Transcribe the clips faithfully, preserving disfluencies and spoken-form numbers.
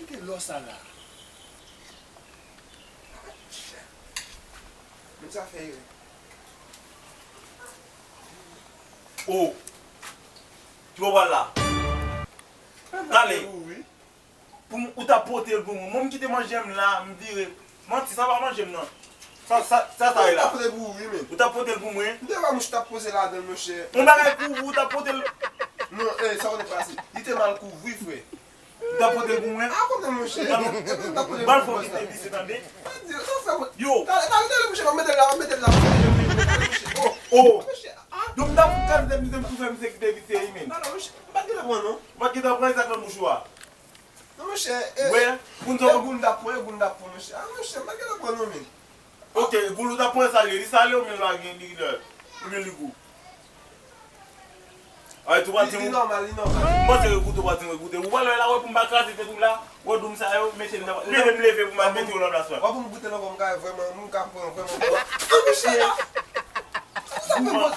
Kite lò sa la. Moun sa fè erè. Oh. Ki bò w pral la? Tale. Pou m, ou t ap pote l pou mwen. Mwen, m kite manje m la, m vire. Manti, sa pa manje m nan. Sa, sa, sa, sa ye la. Ou t ap pote l pou ou, wi, men. Ou t ap pote l pou mwen. M te wè mouch t ap poze ladan l, monchè. Yon bagay kouvri, ou t ap pote l. Non, eh, sa w te pase. Li te mal kouvri, frè. Ou t ap pote l pou mwen? A, konnen, monchè. Epi m t ap pote l pou mwen, sa. Ban l fè yon ti devise, tande. Yo. Tale, tale, tale, monchè, m ap mete l la, m ap mete l la, monchè. Oh. Monchè, a. Donk, m t ap fout kazèt misye, m tou fè misye ki devise, wi, men. Non, non, monchè, m pa t gentan pran, non. Ou pa t gentan pran, e sa k nan bouch ou a? Non, monchè, e, wè, e, pou n e goul m t ap pran, e goul m t ap pran, monchè. A, monchè, m pa t gentan pran non, men. Ok, goul ou t ap pran sale, li sale oubyen li pa gen, li, li, oubyen li gou? Ay, tou pa di. Li, li nòmal, li nòmal. M panse ke goute ou pa di mwen goute. Ou pral wè la, wè, pou m pa kraze tèt ou la, wè, doum sa yo, mete m nan, mete m leve pou m al mete yo nan plas la. Wè, pou m goute l ankò, m ka vrèman, m ka pran vrèman. A, monchè, a.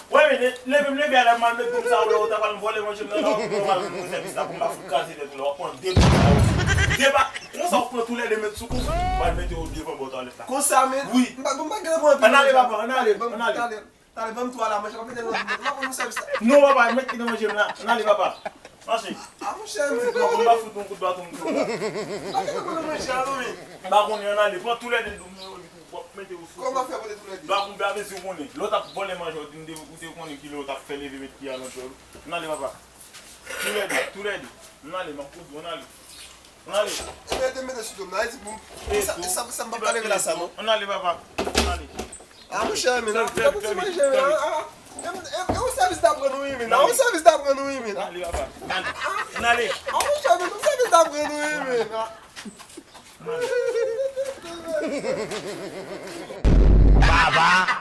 Wè, men, leve m leve a la, m al met doum sa yo la, ou ta pral vòlè manje m nan la, ou pral vin sèvis la pou m pa fout kraze tèt ou la, w ap pran de doum sa yo. De ba, konsa w pran toulède met sou kou, w al mete yo devan bò twalèt la. Konsa, men? Wi. M pa, m pa gen anpil. Ann ale, papa, ann ale, ann ale. Tale, ban m twa la, manje, m ap mete nan doum nan, m ap pran sèvis la. Non, papa, met li nan manje m la, ann ale, papa. Mache. A, monchè, m di non, m pa fout yon kout baton m tou la. M pa gen anpil manje a, non, men. M pa konnen, ann ale, pran toulède doum yo, w ap mete yo sou. Kòman fè pote toulède? Ba, konbyen a mezi ou konnen. Lè w t ap vòlè manje, ou te, ou te konnen kilè w t ap fè leve met ki a nan djòl ou. Ann ale, papa. Toulède, toulède. Ann ale, m ap koud ou, ann ale. Ann ale. Ebyen, te mete sou do m nan, e di pou m. E sa, sa, sa m pa pale la, sa, non. Ann ale, papa. Ann ale. A, monchè, men, nan, nan pou ti manje, men, a, a. E, e, e yon sèvis t ap rann ou, wi, men, a, yon sèvis t ap rann ou, wi, men, a. Ann ale, papa. Ann ale. Ann ale. A, monchè, men, yon sèvis t ap rann ou, wi, men, a. Baba